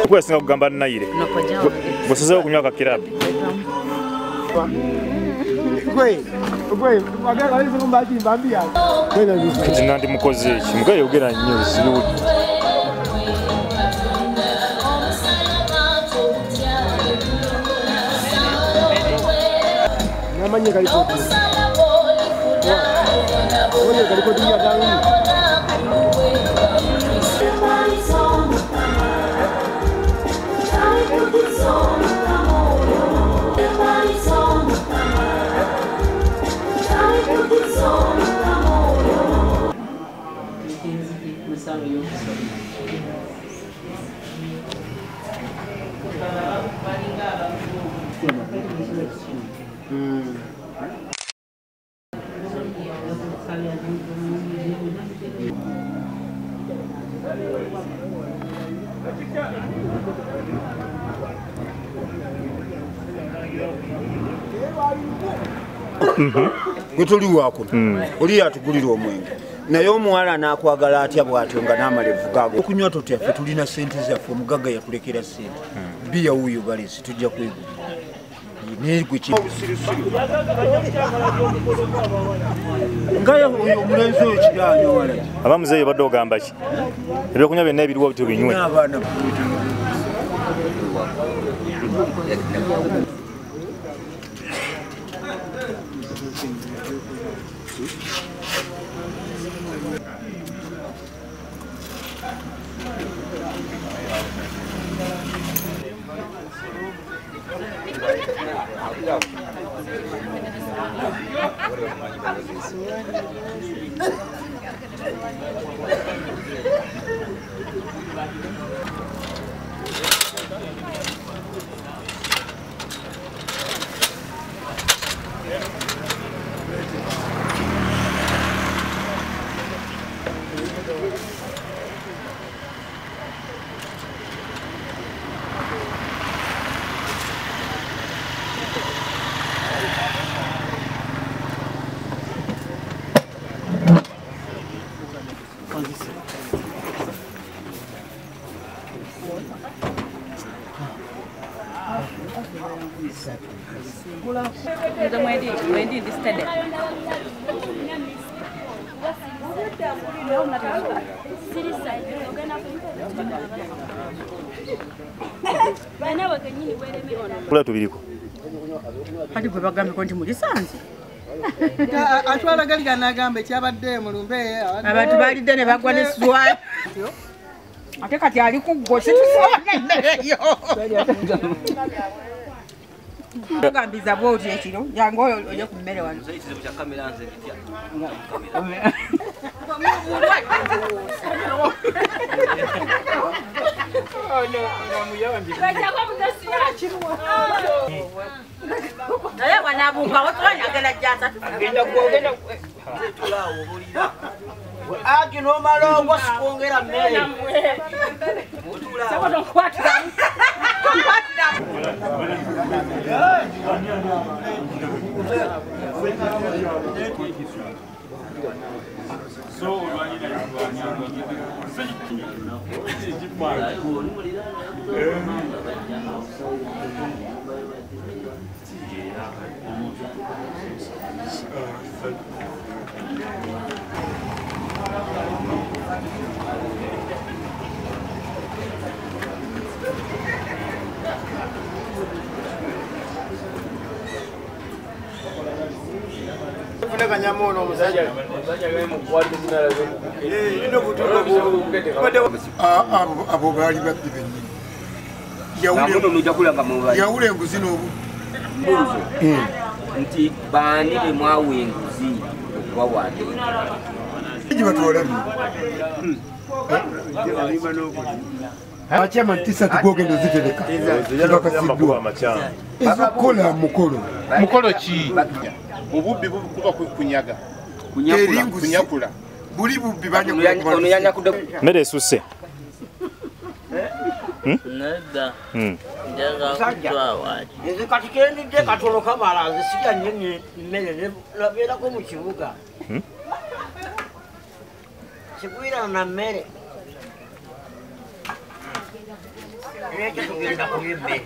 Kwesinga kugamba nayire. Busozeho kunywa ka kirabu. Kati nandi mukozi ki mugaye yogera nnyo siru. Namanye kalipoti. Namanye kalipoti ya damu. Gwe toli wakuno oli yatugulira omwenge naye omuwala n'akwagala atya bw'atyo nga n'amalevu gago okunywa totya ffe tulina ssente zaffe omugagga yatulekera ssente bbiya wuuyo balesi tujja kwegulira naye gwe ki nga oyo omulenzi oyo kiraanyo wala aba muzeeyi obadde ogamba ki ebyokunywa byonna ebiriwo tubinywe abaana Kula tubiriko. Kati gwe bagambye nti mulisanze. Atwala galiga n'agamba ekyabadde mulumbe abantu balidde ne bagwa n'essuwa. Ate kati ali ku ggwo situsobola emmere yo. Ogambiza bw'otyo ekiro jangu oyo olye ku mmere wano. Ekizibu kya kamera nze kitya. Naye wanabuukawo twanyagala jjasa. Agi n'omala ogwo sikwongera mmere. Sebo tonkwatiramu. Tonkwatiramu. Abo baali babbi bennyini. Yawula enguzi n'obubbi. Nti baani be mwawa enguzi okubawandiika? Gibatwalamu. Abakyama nti tugogenda ozitereka. Zibakasiddwa. Ezokukola mukolo. Mukolo ki? Obubbi buba kunyaga. Kunyakula. Buli bubbi banya ono yanyakudde mmere esusse. Nedda. Njagala nze kati kendidde katono kamala nze sirya nnyo mmere nabeerako mu kibuga. Sigwirana na mmere. Lwekyo tugenda kulya emmere.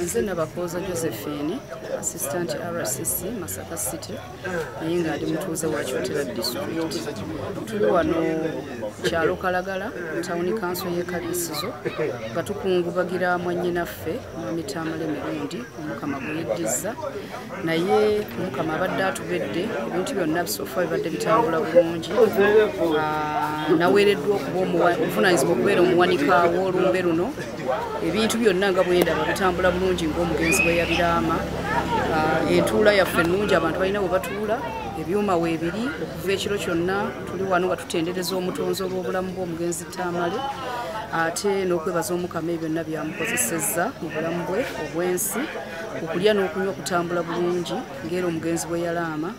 Nze Nabakooza Josephine, Assistant RCC Masaka City, naye nga ndi mutuuze wa Kyotera District. Tuli wano kyalo Kalagala, Town Council y'e Kaliisizo, nga tukungubagira mwannyinaffe Mwami Tamale Mirundi, Omukama gwe yeddizza. Naye Omukama abadde atubedde, ebintu byonna bisofa bibadde bitambula bulungi. Naweereddwa okuba obuvunaanyizibwa okubeera omuwanika w'olumbe luno. Ebintu byonna nga bwendaba bitambula bulungi ng'omugenzi bwe yabiraama. Entuula yaffe ennungi, abantu balina we batuula, ebyuma weebiri okuva ekiro kyonna tuli wano nga tutendereza omutonzi olw'obulamu bw'omugenzi Tamale, ate n'okwebaza Omukama ebyo byonna byamukozesezza mu bulamu bwe obw'ensi. Okulya n'okunywa kutambula bulungi ng'era omugenzi bwe yalaama,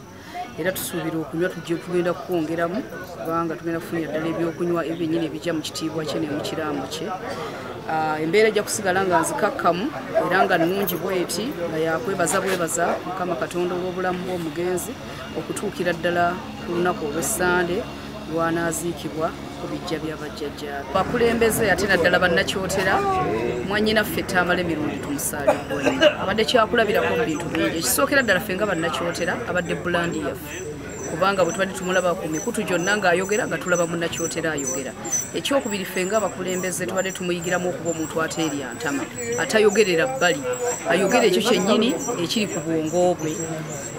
era tusuubira okunywa tujja tugenda kukwongeramu kubanga tugenda kufunira ddala ebyokunywa ebyo byennyini ebijja mu kitiibwa kye ne mu kiraamo kye. Embeera ejja kusigala nga nzikakkamu era nga nnungi bweti, nga yakwebaza bwebaza Mukama Katonda olw'obulamu bw'omugenzi okutuukira ddala ku lunaku olw'Essande lw'anaaziikibwa ku bijja bya bajjajjaabe. Bakulembeze ate naddala bannakyotera, mwannyinaffe Tamale Mirundi tumusaalidde nnyo. Abadde kyakulabirako mu bintu bingi. Ekisookera ddala ffe nga bannakyotera abadde bulandi yaffe, kubanga bwe tubadde tumulaba ku mikutu gyonna ng'ayogera nga tulaba munnakyotera ayogera. Ekyokubiri ffe ng'abakulembeze tubadde tumuyigiramu okuba omuntu ateerya ntama, atayogerera bbali, ayogera ekyo kyennyini ekiri ku bwongo bwe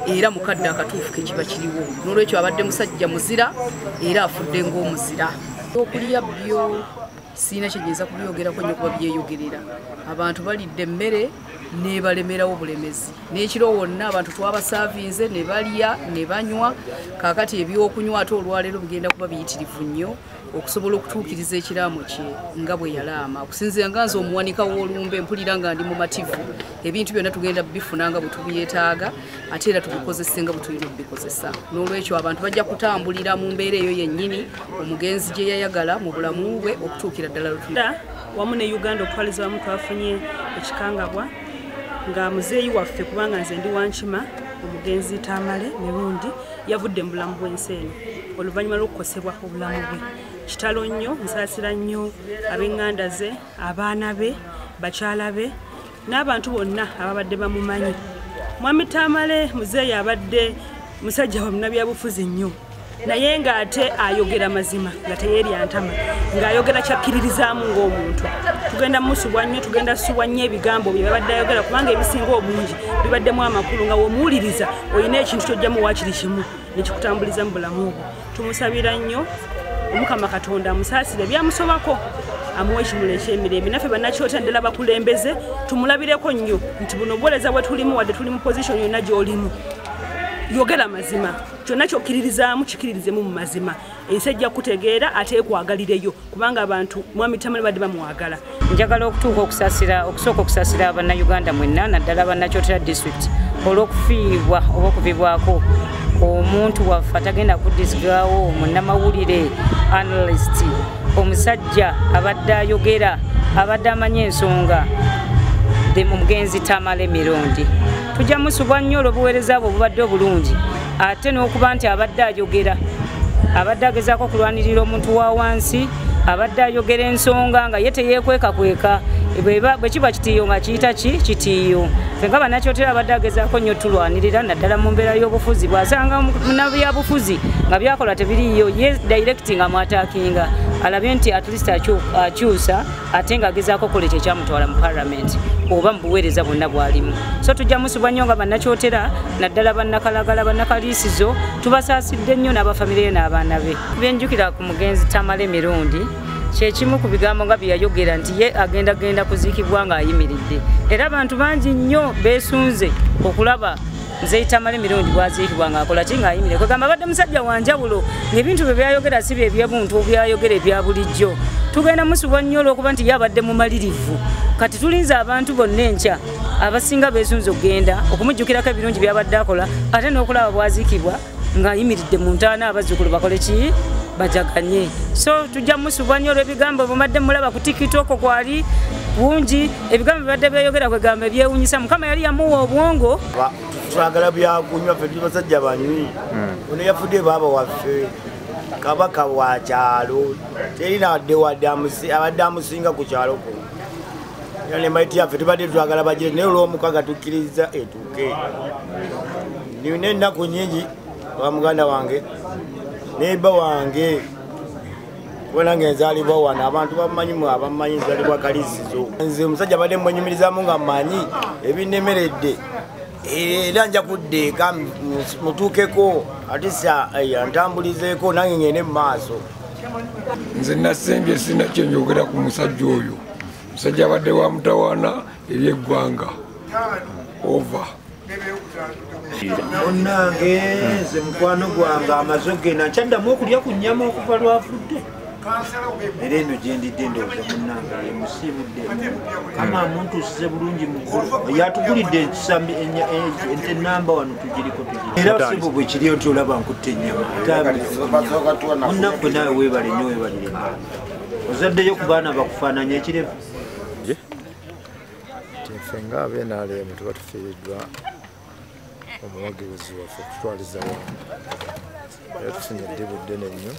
era mu kadde akatuufu ke kiba kiriwo. Noolwekyo abadde musajja muzira era afudde ng'omuzira. Okulya byo sirina kye nnyinza kubyogerako nnyo kuba byeyogerera. Abantu balidde emmere nebalemerawo bulemezi. N'ekiro wonna abantu twabasaavinze ne balya ne banywa. Kaakati ebyokunywa ate olwaleero bigenda kuba biyitirivu nnyo okusobola okutuukiriza ekiraamo kye nga bwe yalaama. Okusinziira nga nze omuwanika w'olumbe mpulira nga ndi mumativu, ebintu byonna tugenda bifuna nga bwe tubyetaaga ate era tubikozese nga bwe tulina okubikozesa. Noolwekyo abantu bajja kutambulira mu mbeera eyo yennyini omugenzi gye yayagala mu bulamu bwe okutuukira ddala lwe wamu ne Uganda okutwaliza wamu twafunye ekikangabwa nga muzeeyi waffe, kubanga nze ndi wankima, omugenzi Tamale Mirundi yavudde mu bulamu bw'ensi eno oluvannyuma lw'okukosebwa obulamu bwe. Kitalo nnyo, nsaasira nnyo ab'eŋŋanda ze, abaana be, bakyala be n'abantu bonna ababadde bamumanyi. Mwami Tamale muzeeyi abadde musajja wa munnabyabufuzi nnyo, naye ng'ate ayogera mazima nga teyeerya ntama, ng'ayogera kyakkiririzaamu ng'omuntu. Tugenda musubwa nnyo, tugenda ssubwa nnyo ebigambo bye babadde ayogera, kubanga ebisinga obungi bibaddemu amakulu nga w'omuwuliriza olina ekintu ky'ojjamu waakiri kimu ne kikutambuliza mu bulamu bwo. Tumusabira nnyo Omukama Katonda amusaasire byamusobako, amuwe ekimuli eky'emirembe. Naffe bannakyotera ddala bakulembeze tumulabireko nnyo nti buno obuweereza bwe tulimu, wadde tuli mu position yonna gy'olimu, yogera mazima, kyonna ky'okkiririzaamu kikiririzemu mu mazima. Ensi ejja kutegeera ate ekwagalireyo, kubanga abantu Mwami Tamale badde bamwagala. Njagala okutuuka okusaasira, okusooka okusaasira Bannayuganda mwenna naddala bannakyotera district olw'okufiibwa oba okuvibwako omuntu waffe atagenda kuddizibwawo, munnamawulire analyst, omusajja abadde ayogera, abadde amanyi ensonga, omugenzi Tamale Mirundi. Tujja musubwa nnyo olw'obuweereza bwe obubadde obulungi, ate n'okuba nti abadde ayogera, abadde agezaako okulwanirira omuntu wa wansi, abadde ayogera ensonga nga ye teyeekwekakweka, Bwe kiba kitiiyo nga kiyita ki kitiiyo. Ffe nga bannakyotera abadde agezaako nnyo tulwanirira naddala mu mbeera y'obufuzi, bw'asanga munabyabufuzi nga byakola tebiriiyo ye direct nga mwataakinga alabye nti at least akyusa ate ng'agezaako okukola ekyo ekyamutwala mu parliament oba mu buweereza bwonna bw'alimu. So tujja musubwa nnyo nga bannakyotera naddala bannakalagala bannakaliisizo, tubasaasidde nnyo n'abafamire ye n'abaana be. Byenjukira ku mugenzi Tamale Mirundi kyekimu ku bigambo nga bye yayogera nti ye agendagenda kuziikibwa ng'ayimiridde, era abantu bangi nnyo beesunze okulaba Muzeeyi Tamale Mirundi bw'aziikibwa ng'akola ki ng'ayimiridde. Kwegamba abadde musajja wa njawulo ng'ebintu bye byayogera si bye eby'obuntu byayogera ebya bulijjo. Tugenda musubwa nnyo olw'okuba nti ye abadde mumalirivu. Kati tulinze abantu bonna enkya abasinga beesunze okugenda okumujjukirako ebirungi by'abadde akola ate n'okulaba bw'aziikibwa ng'ayimiridde mu ntaana abazzukulu bakole ki bajaganye. So tujja musubwa nnyo olw'ebigambo bwe mulaba ku TikTok kwali bungi, ebigambo bibadde byeyogera kwegamba ebyewuunyisa. Mukama yali yamuwa obwongo. Twagala byakunywa ffe tuli basajja banywi. Ono yafudde baaba waffe kabaka wa kyalo, terina wadde wadde abadde amusinga ku kyalo kuno. Era ne maiti yaffe tubadde twagala bagire naye olw'omukaga tukkiriza etuuke. Nina ennaku nnyingi wa muganda wange neighbor wange kuba nange nzaalibwa wano, abantu bamanyi mwe abamanyi nzaalibwa Kaliisizo. Nze omusajja abadde mwenyumirizaamu nga mmanyi ebinnemeredde era nja kudda eka mutuukeko ate antambulizeeko nange ngende mu maaso. Nze nasembye sirina kye njogera ku musajja oyo. Musajja abadde wa mutawaana eri eggwanga. Over. Munnange nze mukwano gwange amaze okugenda nkyaddamu okulya ku nnyama okuva lwafudde. Era eno gye ndidde ndowooza munnange emusiibudde. Kama amuntuusize bulungi mu ggulu. Yatugulidde ente ennamba wano tugiriko tugiri. Era si bwe kiriyo nti olaba nkutte ennyama. Munnaffe naawe weebale nnyo weebalire ddala. Ozaddeyo ku baana bakufaananya ekirevu. Ffe ng'ab'NRM tuba tufiiriddwa omuwagizi waffe okutwaliza wamu, era tufunye eddibu ddene nnyo.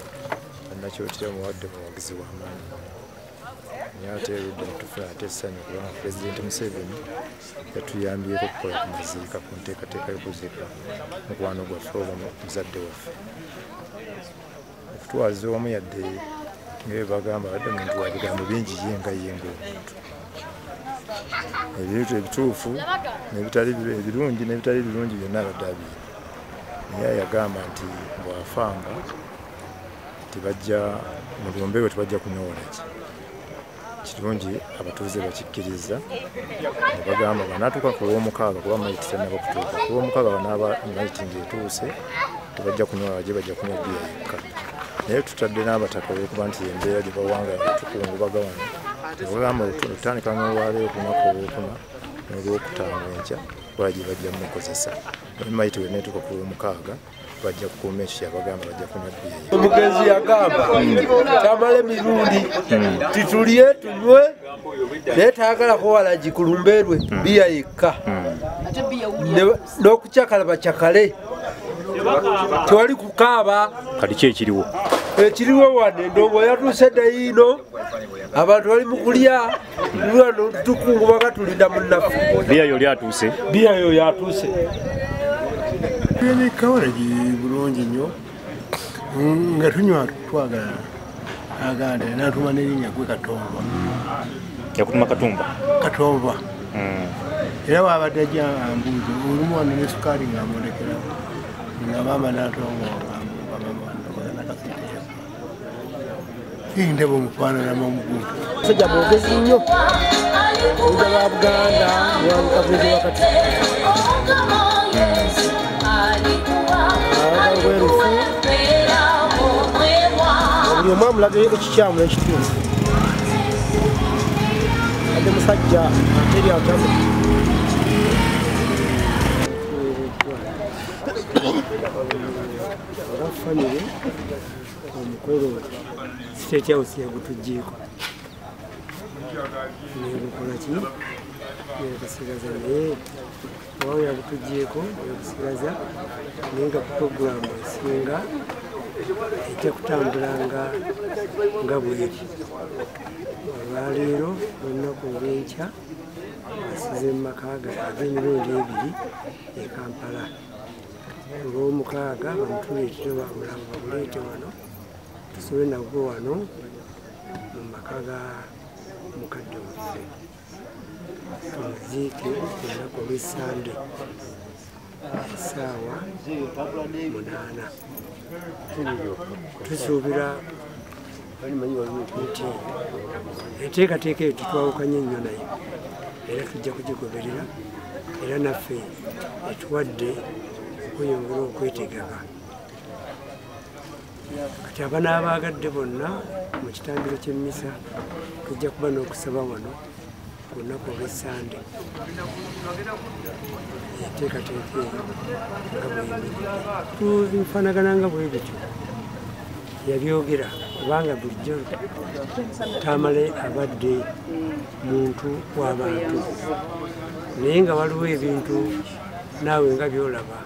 Bannakyotera omuwadde muwagizi w'amaanyi, naye ate erudda netufuna ate essanyu kubanga Pulezidenti Museveni yatuyambyeko okukola ku maziika ku nteekateeka y'okuziika mukwano gwaffe oba muzadde waffe. Okutwaliza wamu yadde nga bwe bagamba abadde muntu wa bigambo bingi ye nga ye ng'omuntu. Ebintu ebituufu n'ebitali ebirungi n'ebitali birungi byonna abadde abiyina. Naye yagamba nti bw'afanga tebajja mu lumbe lwe tebajja kunywa walagi. Kirungi abatuuze bakikkiriza ne bagamba banaatuuka ku lw'omukaaga kuba mayiti tennaba kutuuka. Ku lw'omukaaga banaaba mayiti ng'etuuse tebajja kunywa walagi, bajja kunywa bbiya yokka. Naye tutadde n'abataka olw'okuba nti embeera gye bawangala tukungubaga wano. Bagamba otandika n'olwaleero ku lunaku olwokuna n'olwokutaano enkya walagi bajja mmukozesa. Mayiti bw'eneetuuka ku lw'omukaaga bajja kukuuma ekyo kyabagamba bajja kunywa bbiya. Omugenzi yagamba Tamale Mirundi titulye tunywe naye taagalako walagi ku lumbe lwe bbiya yekka n'okucakala bacakale tewali kukaaba. Kati ki ekiriwo? Ekiriwo wano endongo yatuuse dda yiino, abantu bali mu kulya wano tukungubaga tulinda munnaffe. Bbiya yo lyatuuse? Bbiya yo yatuuse. Kawalagi bulungi nnyo nga tunywa twagala aganda n'atuma n'erinnya gwe Katumba. Yakutuma Katumba? Katumba. Era bw'abadde ajja ambuuza olumu wano ne sukaali ng'amulekerawo nga maama n'atongola ndaba omufaananamu omuguudo. Musajja mwogezi nnyo oludda lwa Buganda lwakavunzi wakati lwerufu buli omu amulaga ekikyamu n'ekituufu. Adde musajja ateri atamu. Aba famire omukolo State House yagutuggyeko negukola ki negusigaza, naye oba yagutuggyeko negusigaza naye nga puroguramu esinga Ejja kutambula nga bweri. Olwaleero olunaku olw'enkya asize mu maka ag'emirundi ebiri e Kampala. Olw'omukaaga bamutuleetere omulambo baguleete wano tusule nagwo wano mu maka ga mukadde waffe. Tumuziike ku lunaku olw'Essande essaawa 8. Tusuubira nti enteekateeka eyo tetwawukanye nnyo nayo era tujja kugigoberera era naffe etuwadde okweyongera okwetegeka. Kati abanaabaagadde bonna mu kitambiro ky'emmisa tujja kuba n'okusaba wano ku lunaku olw'Essande. Enteekateeka eyo nga bweyimiridde tubifaanagana nga bwe bityo yabyogera kubanga bulijjo Tamale abadde muntu w'abantu naye nga waliwo ebintu naawe nga byolaba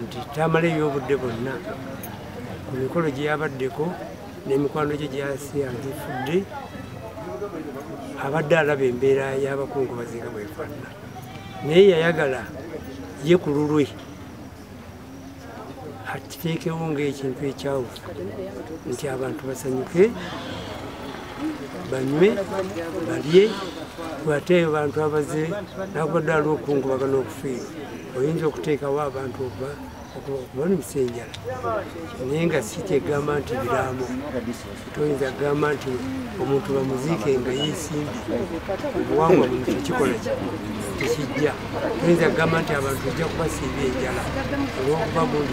nti Tamale y'obudde bwonna ku mikolo gye yabaddeko n'emikwano gye gyasi agifudde abadde alaba embeera y'abakungubazi nga bwefaanana naye yayagala ye ku lulwe akiteekewo ng'ekintu ekyawufu nti abantu basanyuke banywe balye ate abantu abaze nakubadde aliwo okukungubaga n'okufiirwa oyinza okuteekawo abantu okubalumisa enjala naye nga si kyegamba nti biraamo toyinza kugamba nti omuntu bamuziike nga yeesimbye obuwangwa buno tekikola tekijja toyinza kugamba nti abantu ojja kubasiibya enjala olw'okuba gundi.